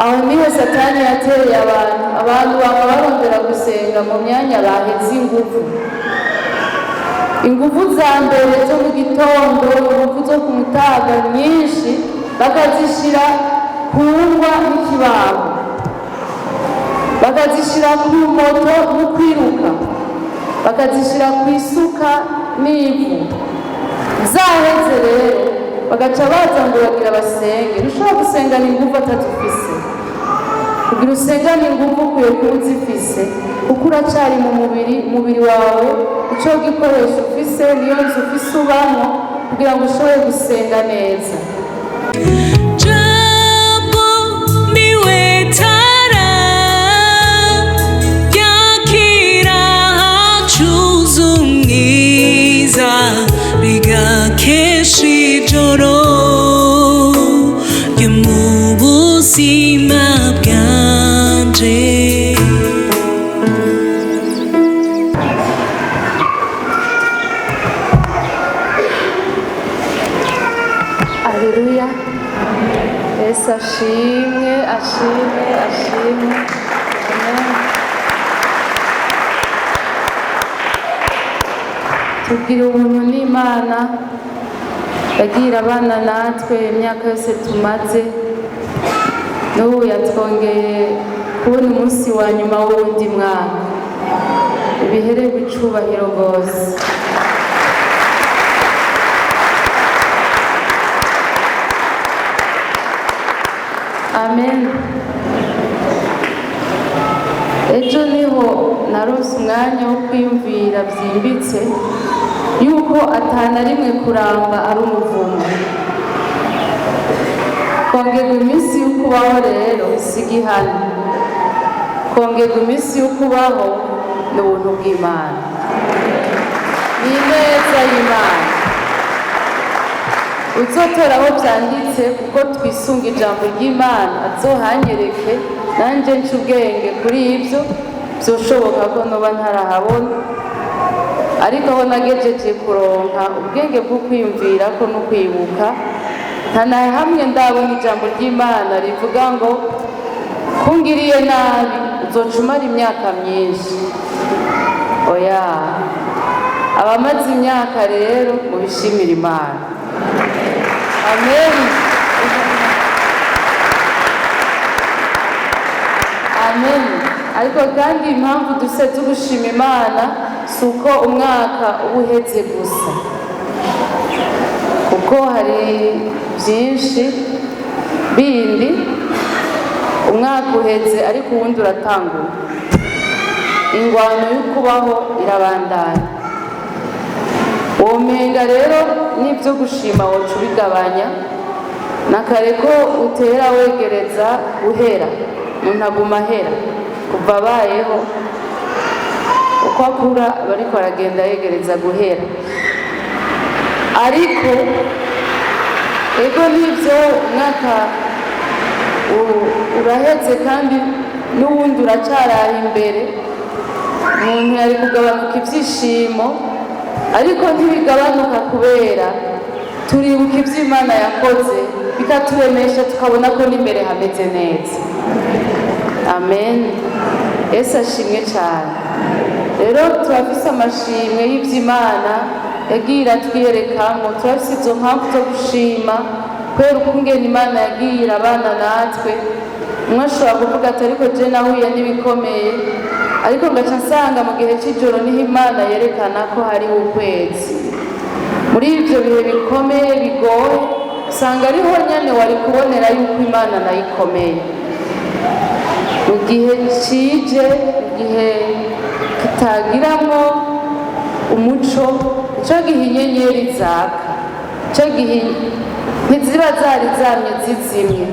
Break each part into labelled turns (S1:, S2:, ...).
S1: Aho niho Satani yateye abantu. Abantu bama barondera gusenga mu myanya baheze inguvu. Inguvu za mbere zo mu gitondo, inguvu zo ku mutaga nyinshi, bakazishira ku ngwa n'ikibaho, bakazishira ku moto no kwiruka, bakazishira ku isuka n'ivu. Zaheze rero, bagaca baza ngo bagira basenge. Ntushobora gusengana inguvu atazifise. Kugira usengane inguvu, ukwiye kuba uzifise, kuko uracari mu mubiri. Umubiri wawe ico gikoresho ufise, niyo nzu ufise ubamo, kugira ngo ushobore gusenga neza.
S2: Jambo niwe tara yakira hacuze umwiza, rigakesha ijoro ryo mu buzima bwanje.
S1: Aleluya! Yesu ashimwe, ashimwe, ashimwe! Amen. Tugira ubuntu n'Imana yagira abana natwe imyaka yose tumaze. N'ubu yatwongeye kubona umunsi wa nyuma w'uwundi mwaka. Ibihererwa icubahiro rwose. Amen. Ejo niho naronse umwanya wo kwiyumvira byimbitse yuko atana rimwe kuramba ari umuvumo. Kongerwa iminsi y'ukubaho rero si igihano. Kongerwa iminsi y'ukubaho ni ubuntu bw'Imana, ni ineza y'Imana. Uzotora aho byanditse, kuko twisunga ijambo ry'Imana, azohanyereke nanjye nce ubwenge kuri ibyo. Byoshoboka ko noba ntarahabona, ariko aho nagejeje kuronka ubwenge bwo kwiyumvira ko no kwibuka, nta na hamwe ndabona ijambo ry'Imana rivuga ngo kungiriye nabi uzoca umara imyaka myinshi. Oya, abamaze imyaka rero mubishimire Imana. Amen, amen. Ariko kandi impamvu duse zo gushima Imana si uko umwaka uba uheze gusa, kuko hari byinshi bindi. Umwaka uheze, ariko uwundi uratangura. Ingwano yo kubaho irabandanya. Womenga rero n'ibyo gushima woca ubigabanya na kare ko utera wegereza guhera. Umuntu aguma ahera kuva abayeho. Uko akura aba ariko aragenda yegereza guhera. Ariko ego, nibyo, umwaka uraheze kandi n'uwundi uracyaraha imbere. Umuntu yari kugabanuka ibyishimo, ariko ntibigabanuka, kubera turibuka ibyo Imana yakoze, bikaturemesha, tukabona ko n'imbere hameze neza. Amen. Yesu ashimwe cyane. Rero turafise amashimwe y'iby'Imana yagiye iratwiyerekamo. Turafise izo mpamvu zo gushima kubera ukungene Imana yagiye irabana natwe. Umwe ashobora kuvuga ati: "Ariko je nahuye n'ibikomeye," ariko ngaca nsanga mu gihe cy'ijoro niho Imana yerekana ko hariho ukwezi. Muri ibyo bihe bikomeye bigoye, usanga ariho nyine wari kubonera yuko Imana nayo ikomeye. Mu gihe cije, mu gihe kitagiramo umuco, icyo gihe inyenyeri zaka. Icyo gihe ntiziba zari zamye zizimye,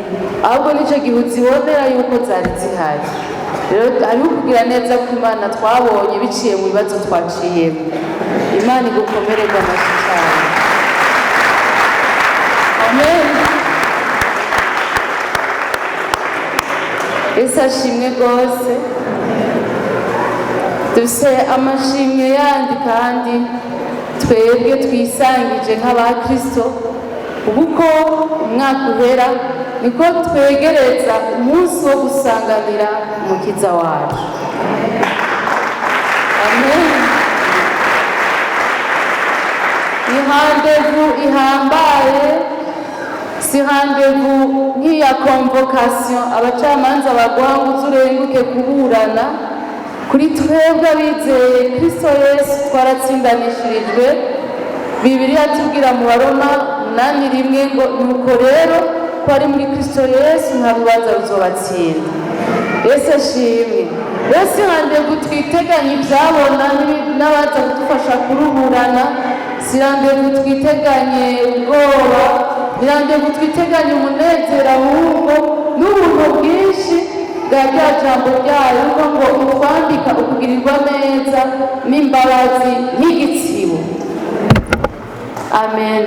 S1: ahubwo nicyo gihe uzibonera yuko zari zihari. Rero hariho kugira neza ko Imana twabonye biciye mu bibazo twaciyemo. Imana igukomererwe amashyi cyane. Amen. Yesu ashimwe rwose. Dufise amashimwe yandi kandi twebwe twisangije nk'abakristo. Ubu ko umwaka uhera Niko twegereza umunsi wo gusanganira Umukiza wacu. Amen. Ni rendez-vous ihambaye, si rendez-vous nk'iya convocation abacamanza baguha ngo uze urenguke kuburana. Kuri twebwe abizeye Kristo Yesu, twaratsindanishirijwe. Bibiliya tubwira mu Baroma 8:1 ngo: "Nuko rero ko ari muri Kristo Yesu, nta rubanza ruzobatsinda." Yesu ashimwe. Rero si rendez-vous twiteganya ibyabona n'abaza kudufasha kuruburana, si rendez-vous twiteganye ubwoba, ni rendez-vous twiteganye umunezero, ahubwo n'ubuntu bwinshi bwa rya jambo ryayo, ko ngo utwambika ukugirirwa neza n'imbabazi nk'igitsibo. Amen.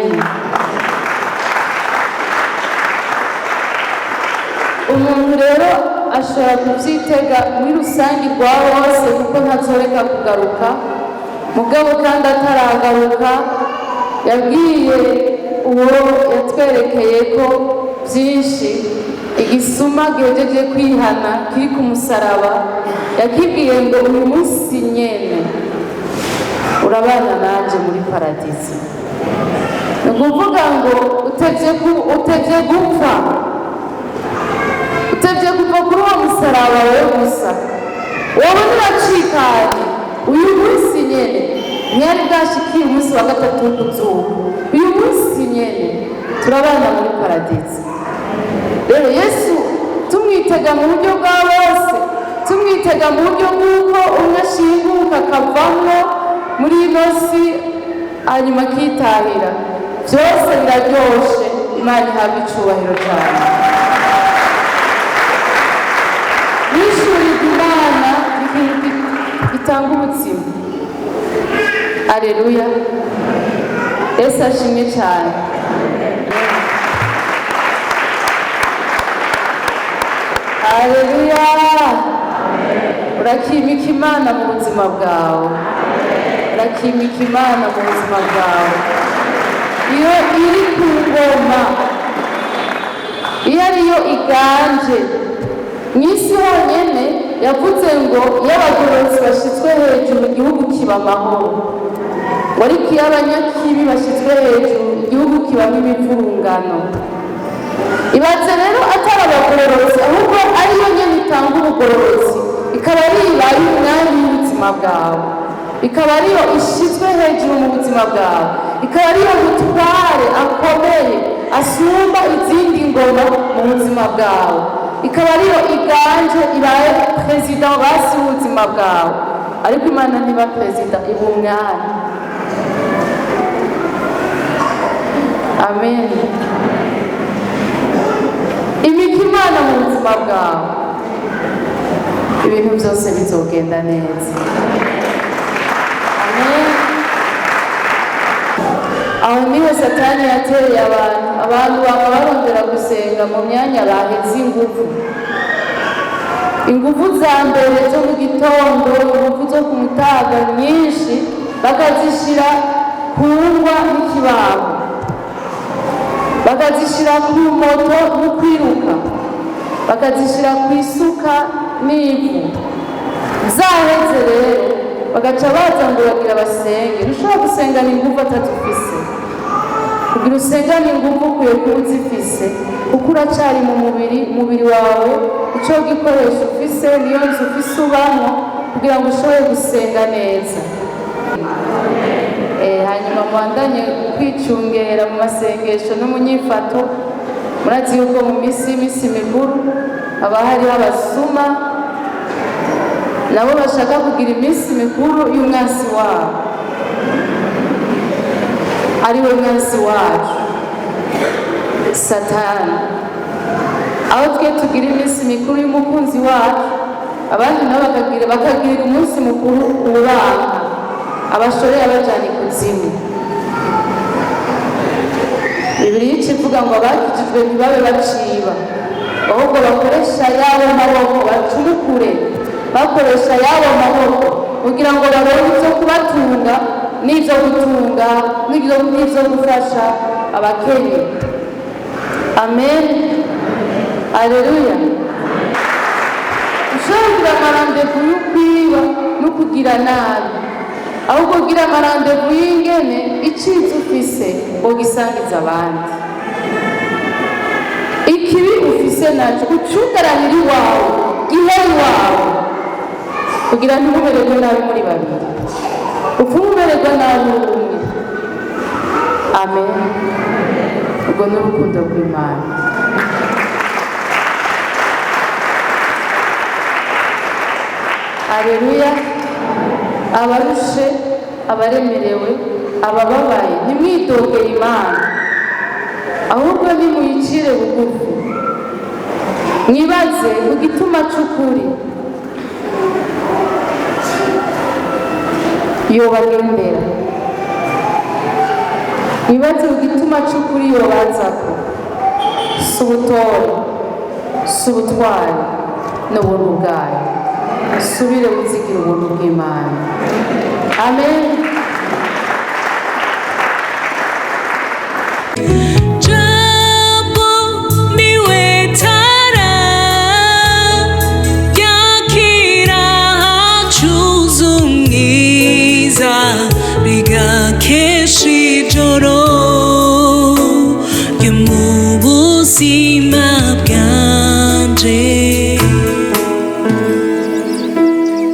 S1: Umuntu rero ashobora kubyitega muri rusange rwa bose, kuko ntazoreka kugaruka. Mugabo kandi ataragaruka, yabwiye uwo yatwerekeye ko byinshi, igisuma gihejeje kwihana kiri ku musaraba, yakibwiye ngo: "Uyu munsi nyene urabana nanjye muri paradizo." Ni ukuvuga ngo utevye gupfa, utevye kuva kuri uwo musaraba wowe gusa, wowe nuracikanye. Uyu munsi nyene, ntiyari bwashikiye umunsi wa gatatu wo kuzuka, uyu munsi nyene turabana muri paradizo. Rero Yesu tumwitega mu buryo bwa bose, tumwitega mu buryo bw'uko umwe ashinguka akavamwo muri ino si, hanyuma akitahira. Byose biraryoshe. Imana ihabwa icubahiro cyane. Wishurirwa Imana ni ikintu gitanga ubuzima. Aleluya, Yesu ashimwe cyane. Aleluya. Urakimika Imana mu buzima bwawe, urakimika Imana mu buzima bwawe. Iyo iri ku ngoma, iyo ariyo iganje mu isi honyine, yavuze ngo iyo abagororotsi bashyizwe hejuru, igihugu kiba amahoro, ngo ariko iyo abanyakibi bashyizwe hejuru, igihugu kibamo imivurungano. Ibaze rero atari abagororotsi, ahubwo ariyo nyine itanga ubugororotsi, ikaba ariyo ibaye umwami w'ubuzima bwawe, ikaba ariyo ishyizwe hejuru mu buzima bwawe, ikaba ariyo mutware akomeye asumba izindi ngoma mu buzima bwawe, ikaba ariyo iganje, ibaye perezida basi w'ubuzima bwawe. Ariko Imana ntiba perezida, iba umwami. Amen. Imika Imana mu buzima bwawe, ibintu byose bizogenda neza. Amen. Aho niho Satani yateye abantu. Abantu bama barondera gusenga mu myanya baheze inguvu, inguvu za mbere zo mu gitondo, inguvu zo ku mutaga nyinshi bakazishyira ku ngwa n'ikibaho, bakazishyira ku moto no kwiruka, bakazishyira ku isuka n'ivu. Zaheze rero, bagaca baza ngo bagira basenge. Ntushobora gusengana inguvu atazifise. Kugira usengane inguvu, ukwiye kuba uzifise, kuko uracyari mu mubiri. Umubiri wawe icyo gikoresho ufise, niyo nzu ufise ubamo, kugira ngo ushobore gusenga neza. Hanyuma mubandanye kwicungera mu masengesho no mu nyifato. Murazi yuko mu minsi y'iminsi mikuru haba hariho abasuma, nabo bashaka kugira iminsi mikuru y'umwansi wabo, ari we mwansi wacu Satani. Aho twe tugira iminsi mikuru y'umukunzi wacu, abandi nabo bakagirira umunsi mukuru ubanka, abashoreye abajyana ikuzimu. Bibiliya ica ivuga ngo abakijijwe ntibabe baciba, ahubwo bakoresha yabo maboko, bacumukure bakoresha yabo maboko kugira ngo baronke ibyo kubatunga n'ibyo gutunga n'ibyo gufasha abakenye. Amen. Aleluya. Ushobora kugira amarandevu y'ukwiba no kugira nabi, ahubwo ugira amarandevu y'ingene iciza ufise wogisangiza abandi. Ikibi ufise naco ucugaranira iwawe, gihere iwawe, kugira ntimumererwe nabi muri babiri, upfume umererwa nabi uri umwe. Amen. Ubwo ni urukundo rw'Imana. Aleluya. Abarushe, abaremerewe, abababaye, ntimwidogere Imana, ahubwo nimuyicire bugufi, mwibaze ku gituma c'ukuri yobagendera, mwibaze ku gituma c'ukuri yobazako. Si ubutore, si ubutwari, ni ubuntu bwayo. Subire wizigira ubuntu bw'Imana. Amen.